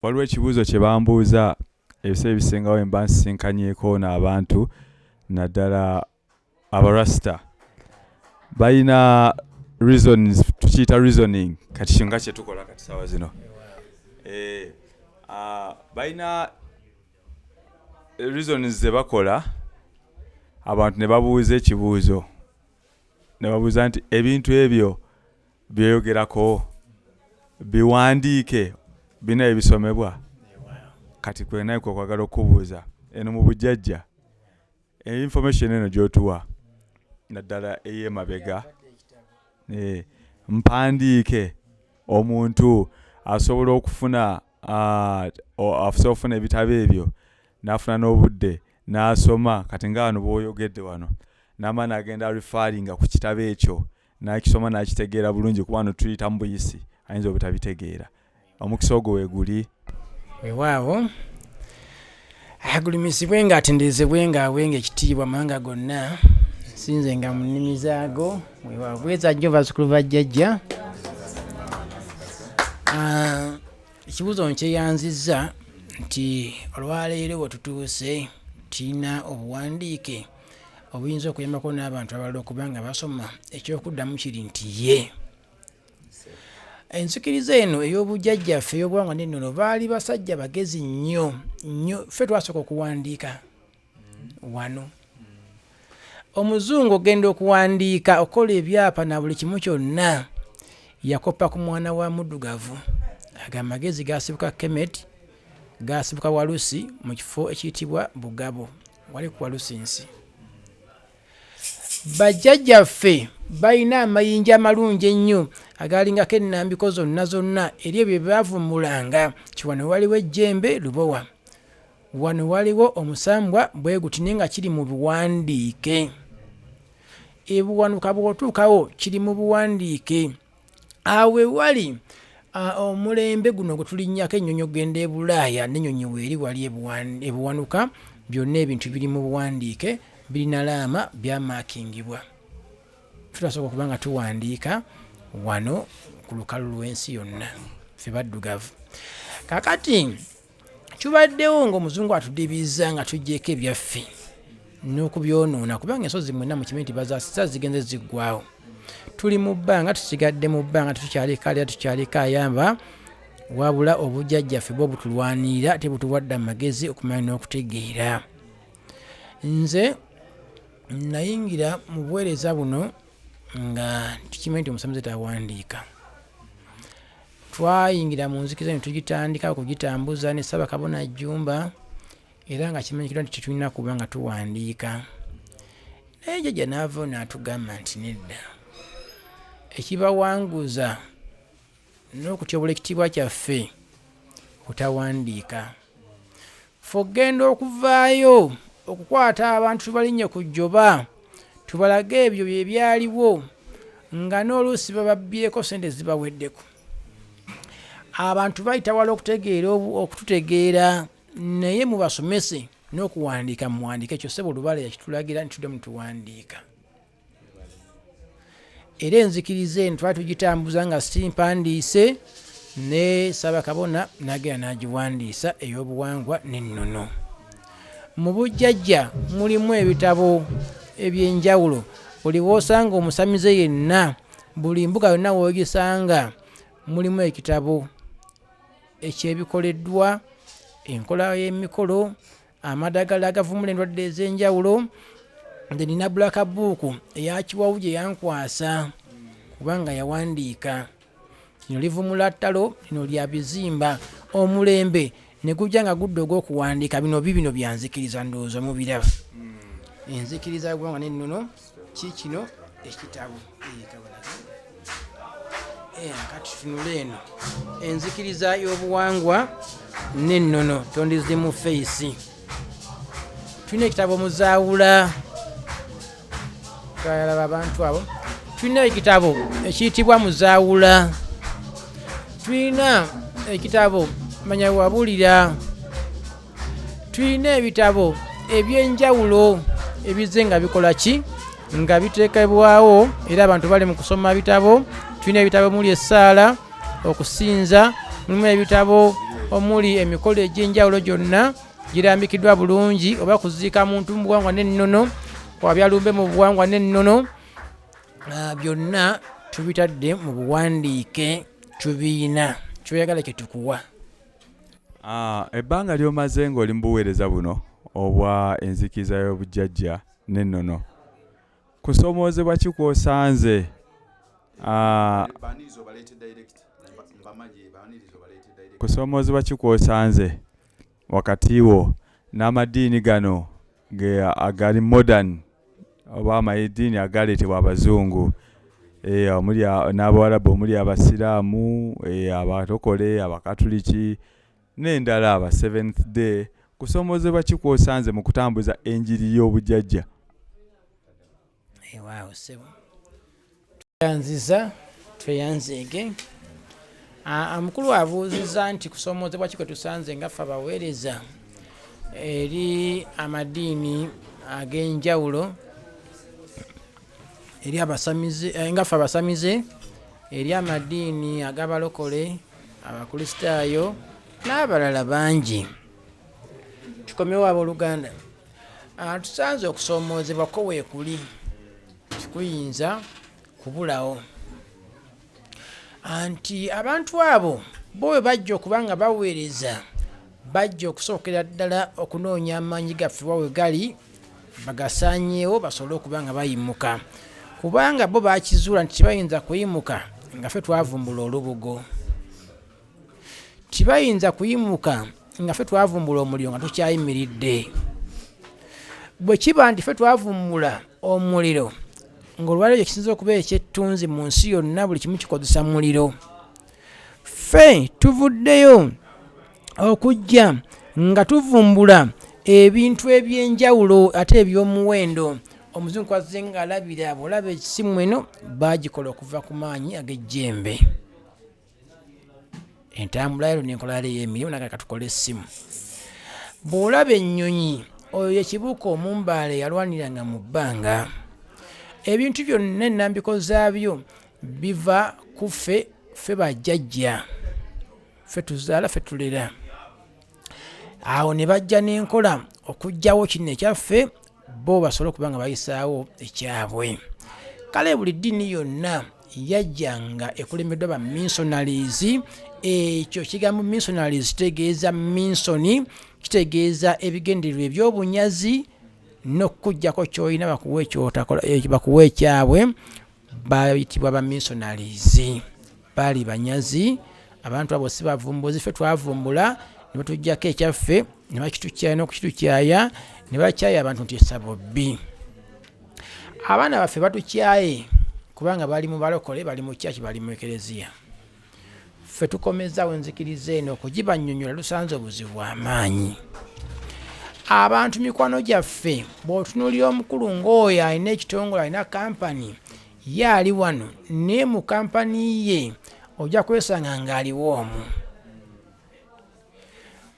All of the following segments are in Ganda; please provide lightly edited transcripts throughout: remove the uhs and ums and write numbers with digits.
Waliwo ekibuuzo kye bambuuza ebiseera ebisingawo mba nsisinkanyeeko n'abantu, naddala Abarasita. Balina reasons, tukiyita reasoning, kati nga kye tukola kati saawa zino. Balina reasons ze bakola, abantu ne babuuza ekibuuzo, ne babuuza nti ebintu ebyo byeyogerako biwandiike, bina ebisomebwa. Kati kwe naye kwe kwagala okubuuza eno mu bujjajja, information eno gy'otuwa naddala ey'emabega, mpandiike, omuntu asobola okufuna, asobola okufuna ebitabo ebyo n'afuna n'obudde n'asoma. Kati nga wano bw'oyogedde wano, n'amala n'agenda referringa ku kitabo ekyo, n'akisoma n'akitegeera bulungi, kuba wano tuyita mu buyisi, ayinza obutabitegeera. Omukisa ogwo weeguli? Weewaawo, agulumizibwe nga atenderezebwe nga awenga ekitiibwa amawanga gonna, sinze nga mu nnimi zaago. Weewaawo, bweza nnyo bazzukulu ba jjajja. Ekibuuzo nkyeyanzizza nti olwaleero we tutuuse tulina obuwandiike obuyinza okuyambako n'abantu abalala okuba nga basoma. Ekyokuddamu kiri nti ye. Enzikiriza eno ey'obujjajjaffe, ey'obuwangwa n'ennono, baali basajja bagezi nnyo nnyo. Ffe twasooka okuwandiika wano. Omuzungu ogenda okuwandiika, okukola ebyapa na buli kimu kyonna, yakopa ku mwana wa muddugavu. Ago amagezi gasibuka Kemet, gasibuka Walusi mu kifo ekiyitibwa Bugabo, wali ku Walusinsi. Bajjajjaffe balina amayinja amalungi ennyo agaalingako ennambiko zonna zonna eri ebyo bye baavumbulanga nti wano waliwo ejjembe Lubowa, wano waliwo omusambwa bwe guti, naye nga kiri mu buwandiike. Ebuwanuka bw'otuukawo kiri mu buwandiike. Awo we wali omulembe guno gwe tulinnyako ennyonyi okugenda e Bulaaya, n'ennyonyi weeri wali ebuwanuka, byonna ebintu biri mu buwandiike, birina laama, byamaakingibwa. Tutasobola okuba nga tuwandiika wano ku lukalu lw'ensi yonna, ffe baddugavu. Kaakati kibaddewo ng'omuzungu atudibizza nga tuggyeko ebyaffe n'okubyonoona, kubanga ensozi mwenna mukimanyi nti bazaasizza, zigenze ziggwawo. Tuli mu bbanga, tusigadde mu bbanga, tetukyaliko alya, tukyaliko ayamba, wabula obujjajjaffe bwo butulwanirira, tebutuwadde amagezi okumanya n'okutegeera. Nze nayingira mu buweereza buno nga tukimanyi nti omusamize tawandiika. Twayingira mu nzikiriza ne tugitandika okugitambuza ne Ssaabakabona Jjumba, era nga kimanyikiddwa nti tetulina kuba nga tuwandiika. Naye jjajja n'avaayo n'atugamba nti nedda, ekibawanguza n'okutyobola ekitiibwa kyaffe butawandiika. Ffe okugenda okuvaayo okukwata abantu tubalinnye ku jjoba, tubalage ebyo bye byaliwo, nga n'oluusi bababbyeko ssente zibaweddeko. Abantu bayita wala okutegeera okututegeera, naye mubasomese n'okuwandiika muwandiike. Ekyo ssebo Lubaale yakitulagira nti tuddemu tuwandiika. Era enzikiriza eno twali tugitambuza nga simpandiise, ne Ssaabakabona n'agenda n'agiwandiisa ey'obuwangwa n'ennono. Mu bujjajja mulimu ebitabo eby'enjawulo, buli w'osanga omusamize yenna, buli mbuga yonna w'ogisanga mulimu ekitabo eky'ebikoleddwa, enkola y'emikolo, amadagala agavumula endwadde ez'enjawulo. Nze nina black book eya Kiwawu gye yankwasa kubanga yawandiika. Lino livumula ttalo, lino lya bizimba. Omulembe ne gujja nga gudda ogw'okuwandiika. Bino bibino bya nzikiriza, ndowooza mubiraba. Enzikiriza y'obuwangwa n'ennono kiikino ekitabo. Kati tunula eno enzikiriza y'obuwangwa n'ennono, tondizi mu feyisi. Tulina ekitabo Muzaawula, twalaba abantu abo. Tulina ekitabo ekiyitibwa Muzaawula, tulina ekitabo Manya Wabulira, tulina ebitabo eby'enjawulo ebizze nga bikola ki, nga biteekebwawo, era abantu bali mu kusoma bitabo. Tulina ebitabo muli essaala, okusinza, mulimu ebitabo. Omuli emikolo egy'enjawulo gyonna girambikiddwa bulungi, oba kuziika muntu mu buwangwa n'ennono, kwabya lumbe mu buwangwa n'ennono, byonna tubitadde mu buwandiike, tubiina. Kyoyagala kye tukuwa. Ebbanga ly'omaze ng'oli mu buweereza buno obwa enzikiriza y'obujjajja n'ennono, kusoomoozebwa ki kw'osanze? Kusoomoozebwa ki kw'osanze wakati wo n'amadiini gano agali modern oba amadiini agaleetebwa abazungu, omuli n'Abawarabu, omuli Abasiraamu, Abalokole, Abakatuliki n'endala, aba Seventh Day? Kusoomoozebwa ki kw'osanze mu kutambuza enjiri y'obujjajja? Waawo ssebo, tweyanziza, tweyanzeege. Omukulu abuuzizza nti kusoomoozebwa ki kwe tusanze nga ffe abaweereza eri amadiini ag'enjawulo, eri abasamize, nga ffe abasamize eri amadiini ag'abalokole, Abakristaayo n'abalala bangi. Tukomewo abooluganda. Tusanze okusoomoozebwa ko weekuli, tikuyinza kubulawo. Anti abantu abo bo bwe bajja okuba nga baweereza, bajja okusookera ddala okunoonya amaanyi gaffe wa we gali bagasaanyeewo basobole okuba nga bayimuka, kubanga bo baakizuula nti tebayinza kuyimuka nga ffe twavumbula olubugo, tibayinza kuyimuka nga ffe twavumbula omuliro nga tukyayimiridde. Bwe kiba nti ffe twavumbula omuliro, ng'olwaleero ekisinza okuba ekyettunzi mu nsi yonna, buli kimu kikozesa muliro, ffe tuvuddeyo okujja nga tuvumbula ebintu eby'enjawulo ate eby'omuwendo. Omuzungu kwazze ng'alabira, bw'olaba ekisimu eno baagikola okuva ku maanyi ag'ejjembe, entambula yalo n'enkola yalo ey'emirimu, naga katukole essimu. Bw'olaba ennyonyi, oyo ye Kibuuka Omumbaale eyalwaniranga mu bbanga. Ebintu byonna ennambiko zaabyo biva ku ffe, ffe bajjajja, ffe tuzaala, ffe tulera. Awo ne bajja n'enkola okuggyawo kino ekyaffe, bo basobole okuba nga bayisaawo ekyabwe. Kale buli ddiini yonna yajja nga ekulembeddwa ba missionaries. Ekyo kigambo missionaries kitegeeza minsoni, kitegeeza ebigendererwa eby'obunyazi n'okukuggyako ky'olina bakuwe ekyotakola, bakuwe ekyabwe. Bayitibwa ba missionaries, baali banyazi. Abantu abo si bavumbuzi, ffe twavumbula ne batuggyako ekyaffe ne bakitukyaya n'okukitukyaya ne bakyaya abantu nti essabo bbi. Abaana baffe batukyaye kubanga bali mu balokole, bali mu kyaki, bali mu ekereziya. Ffe tukomezaawo enzikiriza eno okugibannyonnyola, lusanze obuzibu bw'amaanyi. Abantu mikwano gyaffe, bw'otunuulira omukulu ng'oyo alina ekitongole, alina kampani ye, ali wano naye mu kampani ye ojja kwesanga ng'aliwo omu.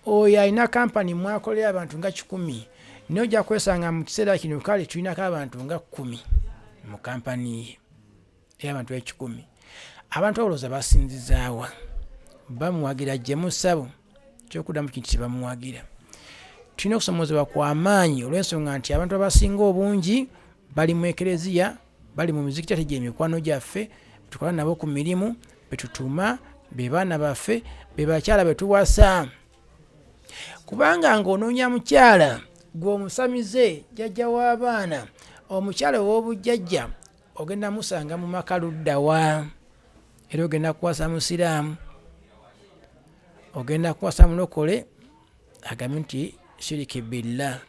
Oyo alina kampani mwakolera abantu nga 100, naye ojja kwesanga mu kiseera kino kale tulinako abantu nga 10 mu kampani ye ey'abantu 100. Abantu abalowooza basinzizaawa? Bamuwagira gye ssabo? Kyokuddamu kinti tebamuwagira. Tulina okusoomoozebwa kwa maanyi olw'ensonga nti abantu abasinga obungi bali mu ekereziya, bali mu mizikiti, ate gy'emikwano gyaffe tukola nabo ku mirimu, betutuma, be baana baffe, be bakyala be tuwasa. Kubanga ng'onoonya mukyala gwe omusamize, jjajja w'abaana, omukyala ow'obujjajja ogenda musanga mu maka luddawa? Era ogenda kuwasa musiraamu, ogenda kuwasa mulokole agambe nti shiriki billah,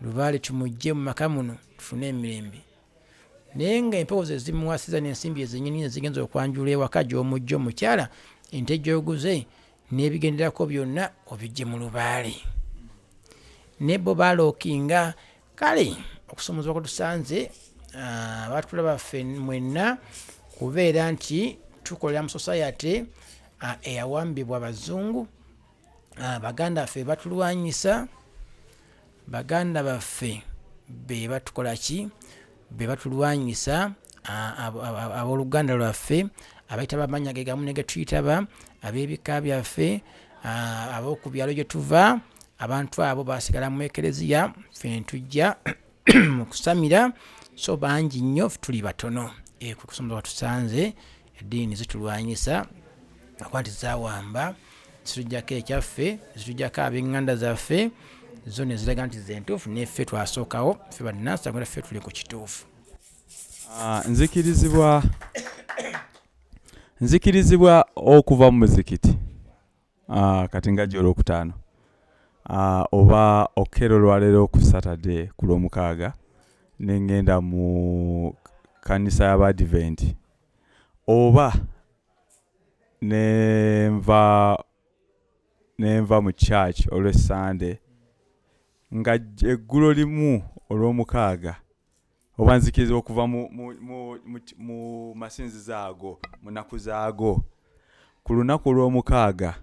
lubaale tumugye mu maka muno tufune emirembe. Naye nga empewo ze zimuwasiza n'ensimbi ezenyini ezigenza okwanjula ewaka gy'omujja omukyala, ente gy'oguze n'ebigenderako byonna obijje mu lubaale, naye bo balookinga. Kale okusomozebwa kwe tusanze abatulaba ffe mwenna kubeera nti tukolera mu society eyawambibwa abazungu. Baganda baffe batulwanyisa, baganda baffe be batukola ki, be batulwanyisa, abooluganda lwaffe abayitaba amannya ge gamu ne ge tuyitaba, Ab'ebika byaffe, ab'oku byalo gye tuva, abantu abo basigala mu Ekereziya, ffe ne tujja mu kusamira. So bangi nnyo, ffe tuli batono. Kwe kusomooza kwe tusanze. Eddiini zitulwanyisa okuba nti zawamba, zituggyako ekyaffe, zituggyako ab'eŋŋanda zaffe, zo ne ziraga nti ze ntuufu, neffe twasookawo, ffe bannansi, ffe tuli ku kituufu. Nzikirizibwa okuva mu muzikiti kati nga jjo olwokutaano oba okkeera olwaleero ku Saturday ku Lwomukaaga ne ŋŋenda mu kkanisa y'Abadiventi oba nenva mu church olw'Essande nga eggulo limu olw'omukaaga, oba nzikirizibwa okuva mu masinzizo ago mu nnaku zaago ku lunaku olw'omukaaga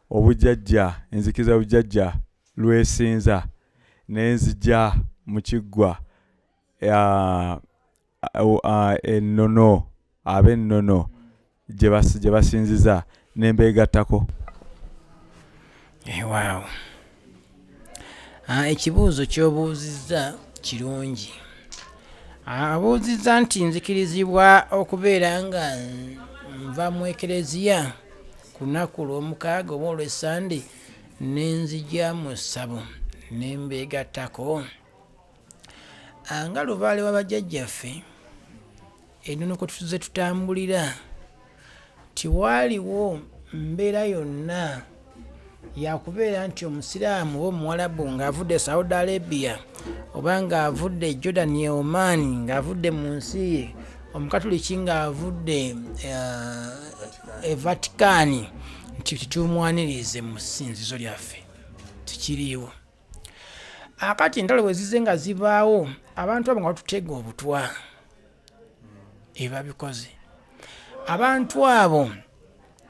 obujjajja, enzikiriza obujjajja lwesinza, ne nzija mu kiggwa ennono, ab'ennono gye basinziza, ne mbeegattako? Waawo, ekibuuzo ky'obuuzizza kirungi. Abuuzizza nti nzikirizibwa okubeera nga nva mu Ekereziya ku lunaku olw'omukaaga oba olw'Essande ne nzija mu ssabo ne mbeegattako. Nga lubaale wa bajjajjaffe, ennono kwe tuze tutambulira, tiwaaliwo mbeera yonna yakubeera nti Omusiraamu oba Omuwalabu ng'avudde Saudi Arabia oba ng'avudde Jordan, Oman, ng'avudde mu nsi ye, Omukatuliki ng'avudde e Vatican, nti titumwanirize mu ssinzizo lyaffe. Tikiriiwo. Akati entalo bwe zize nga zibaawo, abantu abo nga batutega obutwa, ebabikoze, abantu abo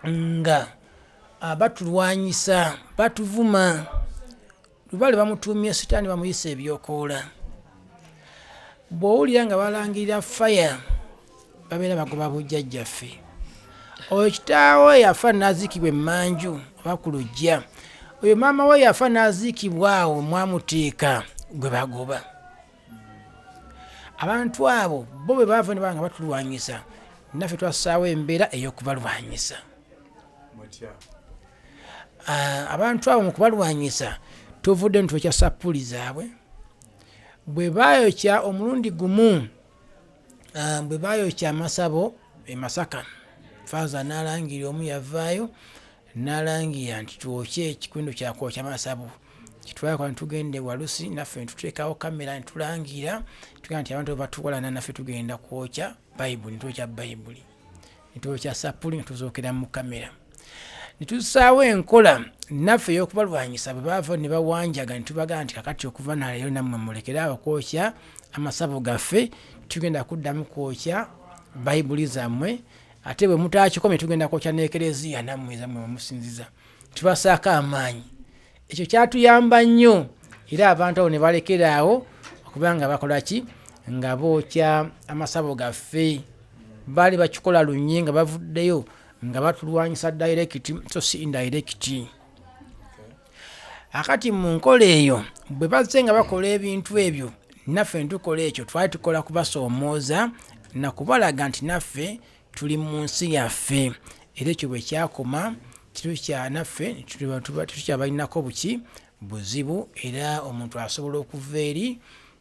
nga batulwanyisa, batuvuma. Lubaale bamutuumye Sitaani, bamuyisa ebyokoola. Bw'owulira nga balangirira faya, babeera bagoba bujjajjaffe. Oyo kitaawe yafa n'aziikibwa emmanju oba ku luggya, oyo maama we yafa n'aziikibwa awo mwamuteeka, gwe bagoba. Abantu abo bo bwe baava ne baba nga batulwanyisa, naffe twassaawo embeera ey'okubalwanyisa. Abantu abo mu kubalwanyisa tuvudde nitwokya sapuli zaabwe. Bwe baayokya omulundi gumu, bwe baayokya amasabo e Masaka, faaza n'alangira, omu yavaayo n'alangira nti twokye ekikundu kyakwokya masabo. Kitwakola netugenda e Walusi, naffe netuteekawo kamera netulangira, tugamba nti abantu batuwalana, naffe tugenda kwokya Bayibuli. Netwokya Bayibuli, netwokya sapuli, netuzookera mu kamera, netussaawo enkola naffe ey'okubalwanyisa. Bwe baava ne bawanjaga, netubagamba nti kakati okuva naleero nammwe mulekere awo kwokya amasabo gaffe, tugenda kuddamu kwokya Bayibuli zammwe, ate bwe mutakikomye tugenda kwokya n'Ekereziya nammwe zammwe mwemusinziza. Tubasaako amaanyi. Ekyo kyatuyamba nnyo, era abantu abo ne balekera awo okuba nga bakola ki, nga bookya amasabo gaffe. Baali bakikola lunye nga bavuddeyo nga batulwanyisa direct so si indirect. Akati mu nkola eyo bwe bazze nga bakola ebintu ebyo, naffe netukola ekyo. Twali tukola kubasoomooza nakubalaga nti naffe tuli mu nsi yaffe, era ekyo bwe kyakoma naffe tetukyabalinako buki buzibu. Era omuntu asobola okuva eri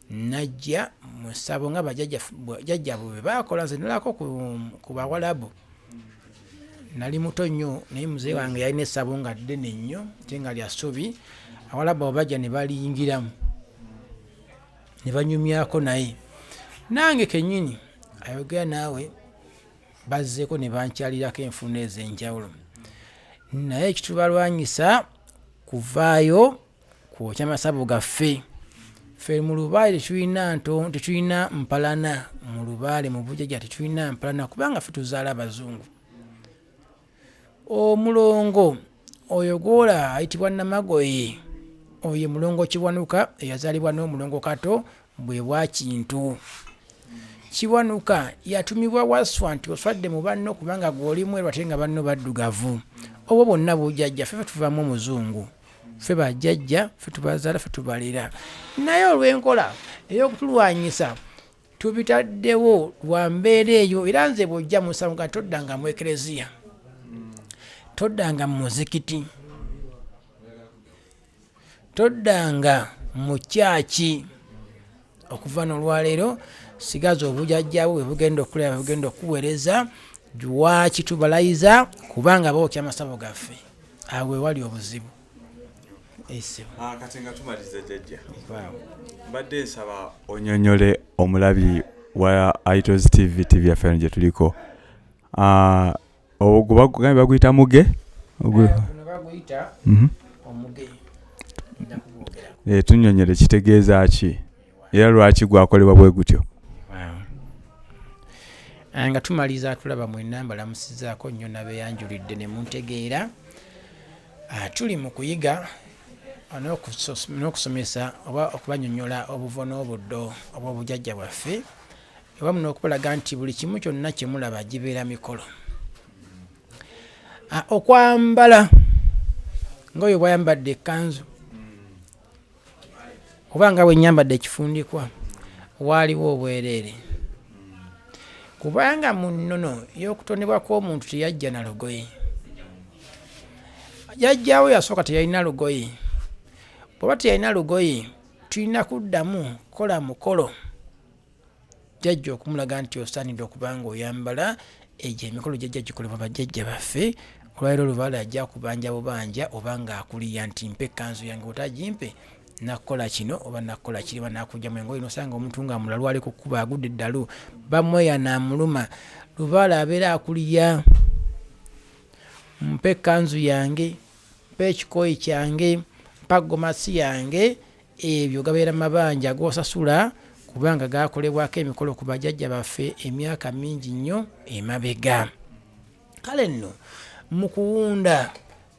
najja mu ssabo nga bajjajjabwe bwe bakola. Nze nalako ku Bawalabu, nali muto nnyo, naye muzeeyi wange yalina essabo nga ddene nnyo ate nga lya ssubi. Abawalabu abo bajja ne baliyingiramu ne banyumyako, naye nange kennyini ayogera naawe bazzeeko ne bankyalirako enfunda ez'enjawulo. Naye ekitubalwanyisa kuvaayo kwokya masabo gaffe. Ffe mu lubaale tetulina nto, tetulina mpalana. Mu lubaale, mu bujjajja tetulina mpalana, kubanga ffe tuzaala abazungu. Omulongo oyo gw'olaba ayitibwa Namagoye, oyo ye Mulongo Kiwanuka eyazaalibwa n'Omulongo Kato, bwe bwa Kintu. Kiwanuka yatumibwa Wasswa nti oswadde mu banno kubanga gwe oli mweru ate nga banno baddugavu. Obwo bwonna bujajja ffe tuvamu omuzungu. Ffe bajjajja, ffe tubazaala, ffe tubalera. Naye olw'enkola ey'okutulwanyisa tubitaddewo lwa mbeera eyo era nze bw'ojja mu nsango nga toddanga mu ekereziya, toddanga mu muzikiti, Toddanga mu kyaki okuva nolwaleero sigaza obujajjabwo bwebugenda okulera bwebugenda okukuwereza lwaki tubalayiza kubanga bookya amasabo gaffe awo wewali obuzibu. Ah, kati nga tumaliriza jjajja mbadde nsaba onyonyole omulabi wa Itos TV, TV yaffe eno gye tuliko. Ah, ogwo baguyita muge? Eh, mhm. Eh, tunyonyole kitegeeza ki era lwaki gwakolebwa bwe gutyo? Ah, nga tumaliriza atulaba mwenna mbalamusizaako nnyo nabeyanjulidde ne muntegeera. Ah, tuli mu kuyiga n'okusomesa oba okubanyonyola obuvo n'obuddo obw'obujajja bwaffe ewamu n'okubalaga nti buli kimu kyonna kye mulaba gibeera mikolo. Okwambala ng'oyo bw'ayambadde ekkanzu oba nga bwe nnyambadde ekifundikwa, waaliwo obwereere kubanga mu nnono y'okutondebwa kw'omuntu teyajja na lugoye. Jjajjaawo yasooka teyalina lugoye. Bw'aba teyalina lugoye, tulina kuddamu kukola mukolo. Jjajja okumulaga nti osaanidde okuba ng'oyambala egyo emikolo gyajja gikolebwa bajjajja baffe. Olwaleero lubaale ajja akubanja bubanja oba ng'akuliya nti mpa ekkanzu yange otagimpe nakukola kino oba nakukola kiri oba nakugyamu engoye nosanga omuntu nga mulalu ali ku kkubo agudde eddalu bamweya n'amuluma. Lubaale abeera akuliya mpa ekkanzu yange, mpa ekikooyi kyange, mpa gomasi yange. Ebyo gabeera mabanja g'osasula kubanga gaakolebwako emikolo ku bajjajja baffe emyaka mingi nnyo emabega. Kale nno mu kuwunda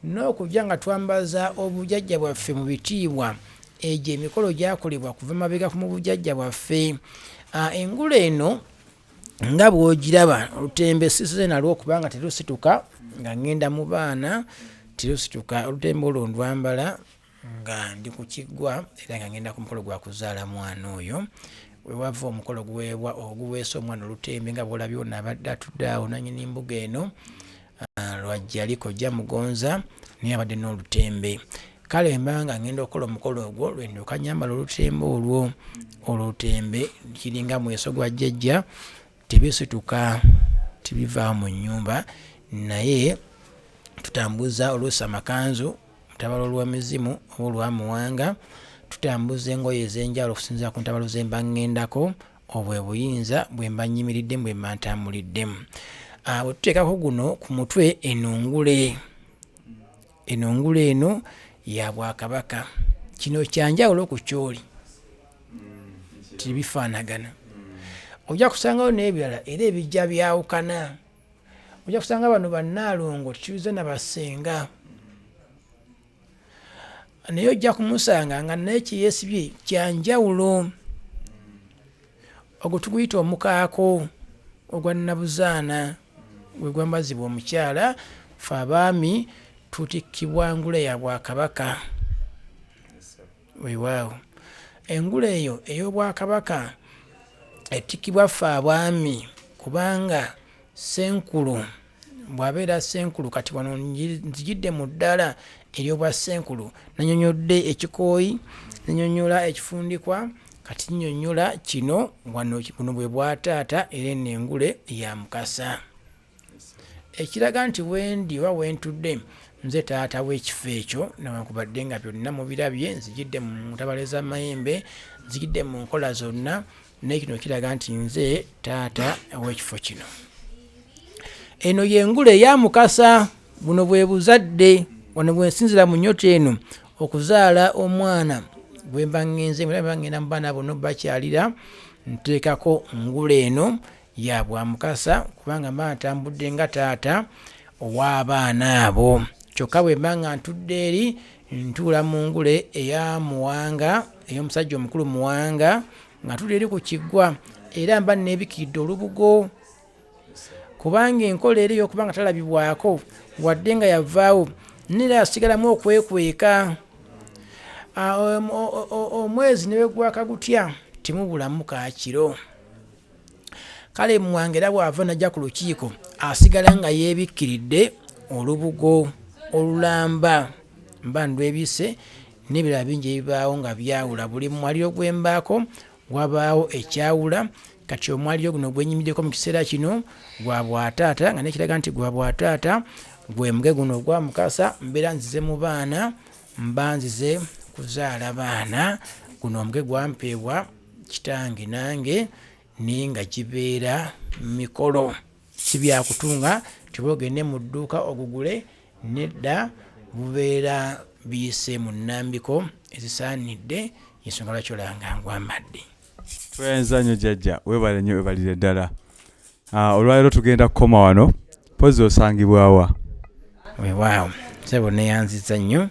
n'okujja nga twambaza obujajja bwaffe mu bitiibwa, egyo emikolo gyakolebwa kuva mabega mu bujajja bwaffe. Engule eno nga bw'ogiraba olutembe sisize nalwo kubanga terusituka nga ŋŋenda mu baana, terusituka. Olutembe olwo ndwambala nga ndi ku kiggwa era nga ngenda ku mukolo gwa kuzaala mwana oyo. We wava omukolo oguweebwa oguweesa omwana olutembe nga bw'olabye ono abadde atudde awo nannyini mbuga eno ah, Lwajjali Kojja Mugonza naye abadde n'olutembe. Kale mba nga ngenda okukola omukolo ogwo lwe ndyoka nnyambala olutembe olwo. Olutembe kiringa mweso gwa jjajja tebisituka tebivaawo mu nnyumba naye tutambuza oluusi amakanzu mutabalo lw'emizimu oba olwa Muwanga, tutambuza engoye ez'enjawulo okusinziira ku ntabalo ze mba ŋŋendako, obwo bwe buyinza bwe mba nnyimiriddemu, bwe mba ntambuliddemu. Ah, bwe tuteekako guno ku mutwe eno ngule, eno ngule eno ya Bwakabaka. Kino kya njawulo ku ky'oli, tebifaanagana. Ojja kusangayo n'ebirala era ebijja byawukana. Ojja kusanga bano bannaalongo tetuliza na bassenga naye ojja kumusanga nga naye kye yeesibye kya njawulo. Ogwo tuguyita omukaako ogwa nnabuzaana gwe gwambazibwa omukyala. Ffe abaami tutikkibwa ngule ya Bwakabaka. Weewaawo engule eyo ey'Obwakabaka etikkibwa ffe abaami kubanga Ssenkulu bw'abeera Ssenkulu kati wano nzijidde mu ddaala ery'obwa Ssenkulu nanyonyodde ekikooyi, nanyonyola ekifundikwa kati nnyonnyola kino wano buno bwe bwa taata era eno engule ya Mukasa. Ekiraga nti wendi oba wentudde nze taata w'ekifo ekyo newankubadde nga byonna mubirabye nzijidde mu ntabalo ez'amayembe, nzijidde mu nkola zonna naye kino kiraga nti nze taata w'ekifo kino. Eno y'engule eya Mukasa, buno bwe buzadde wano bwe nsinzira mu nnyota eno okuzaala omwana gwe mba ŋŋenze era mba ŋŋenda mu baana bonna obakyalira nteekako ngule eno ya bwa Mukasa kubanga mba ntambudde nga taata ow'abaana abo. Kyokka bwe mba nga ntudde eri ntuula mu ngule eya Muwanga ey'omusajja omukulu Muwanga nga ntudde eri ku kiggwa. era mba neebikiridde olubugo kubanga enkola era ey'okuba nga talabibwako wadde nga yavaawo nera yasigalamu okwekweka. Omwezi ne bwe gwaka gutya temubulamu ka kiro. Kale Muwanga era bw'ava n'ajja ku lukiiko asigala nga yeebikkiridde olubugo olulamba mba ndwebisse n'ebirala bingi ebibaawo nga byawula buli mwaliro gwe mbaako wabaawo ekyawula kati omwaliro guno gwenyimiddeko mu kiseera kino gwa bwataata nga nekiraga nti gwa bwataata gwe muge guno ogwa Mukasa mbeera nzize mu baana mba nzize kuzaala baana guno omuge gwampeebwa kitange nange naye nga gibeera mikolo si byakutunga nti oba ogende mu dduuka ogugule nedda bubeera biyise mu nnambiko ezisaanidde y'ensonga lwaki olaba nga ngwambadde. Tweyanziza nnyo jjajja webale nnyo webalire ddala. Ah, olwaleero tugenda kukoma wano mpozi osangibwawa? Weewaawo ssebo neyanziza nnyo.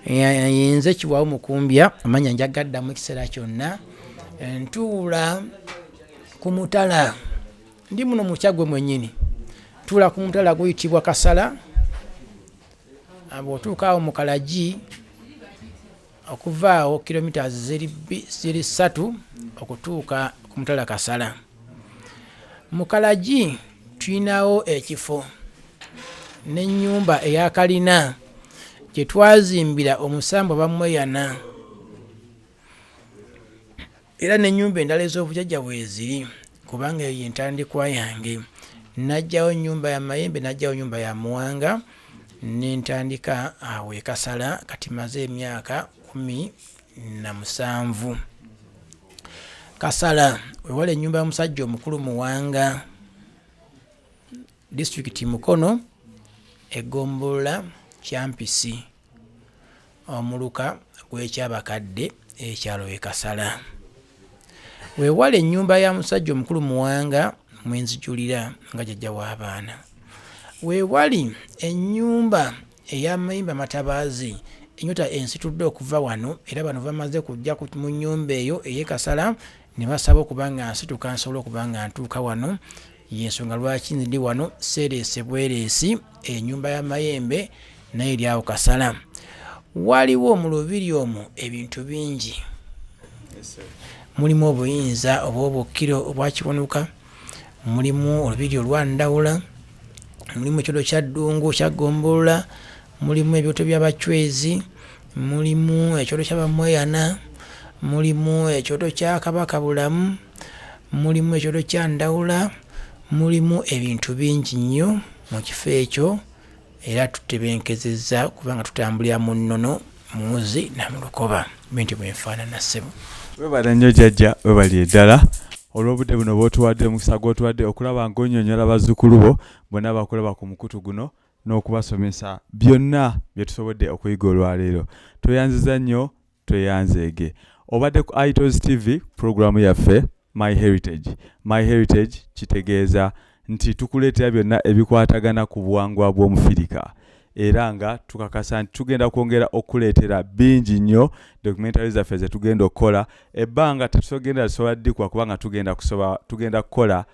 Nze Kiwawu Mukumbya amannya nja gaddamu ekiseera kyonna. Ntuula ku mutala ndi muno mu Kyaggwe mwennyini. Ntuula ku mutala guyitibwa Kasala. Bw'otuuka awo mu Kalagi okuva awo kilometres ziri ziri ssatu okutuuka ku mutala Kasala. Mu Kalagi tulinawo ekifo n'ennyumba eya kalina gye twazimbira omusambwa Bamweyana era n'ennyumba endala ez'obujajja weeziri kubanga eyo y'entandikwa yange. Naggyawo ennyumba ya Mayembe, naggyawo ennyumba ya Muwanga ne ntandika awo e Kasala kati mmaze emyaka 17. Kasala we wali ennyumba y'omusajja omukulu Muwanga, disitulikiti Mukono, eggombolola Kyampisi, omuluka gw'e Kyabakadde ekyalo e Kasala. We wali ennyumba ya musajja omukulu Muwanga mwe nzijulira nga jjajja w'abaana. We wali ennyumba ey'amayembe amatabaazi ennyota ensitudde okuva wano era bano bamaze kujja mu nnyumba eyo ey'e Kasala ne basaba okuba nga nsituka nsobole okuba nga ntuuka wano. Y'ensonga lwaki ndi wano seereese bwereesi ennyumba y'amayembe nayo eri awo Kasala. Waliwo mu lubiri omwo ebintu bingi. Mulimu obuyinza obw'obukkiro obwa Kiwanuka, mulimu olubiri olwa Ndawula, mulimu ekyoto kya Ddungu kya Ggombolola, mulimu ebyoto by'Abachwezi, mulimu ekyoto kya Bamweyana, mulimu ekyoto kya Kabaka Bulamu, mulimu ekyoto kya Ndawula, mulimu ebintu bingi nnyo mu kifo ekyo era tutebenkezezza kubanga tutambulira mu nnono muwuzi na mu lukoba bwentyo bwe nfaanana ssebo. Webale nnyo jjajja webalire ddala olw'obudde buno bw'otuwadde omukisa gw'otuwadde okulaba ng'onyonyola bazzukulu bo bonna bakulaba ku mukutu guno n'okubasomesa byonna bye tusobodde okuyiga olwaleero. Tweyanziza nnyo tweyanzeege. Obadde ku Itos TV pulogulaamu yaffe My Heritage. My Heritage kitegeeza nti tukuleetera byonna ebikwatagana ku buwangwa bw'Omufirika era nga tukakasa nti tugenda kwongera okukuleetera bingi nnyo documentary zaffe ze tugenda okukola ebbanga tetugenda tusobola ddikuba kubanga tugenda kusoba tugenda kukola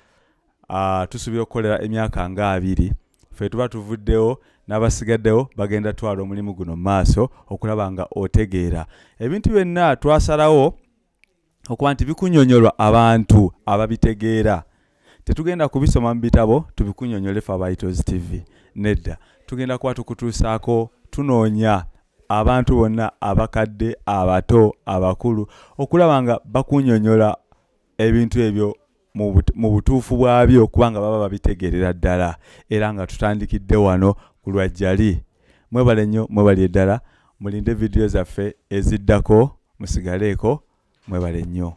tusuubira okukolera emyaka nga 20 ffe tuba tuvuddewo n'abasigaddewo bagenda twala omulimu guno mu maaso okulaba nga otegeera ebintu byonna twasalawo okuba nti bikunyonyolwa abantu ababitegeera. Tetugenda kubisoma mu bitabo tubikunyonyole ffe aba Itos TV. Nedda, tugenda kuba tukutuusaako tunoonya abantu bonna abakadde, abato, abakulu okulaba nga bakunyonyola ebintu ebyo mu butuufu bwabyo kubanga baba babitegeerera ddala era nga tutandikidde wano ku Lwajjali. Mwebale nnyo mwebalire ddala mulinde vidiyo zaffe eziddako musigaleeko mwebale nnyo.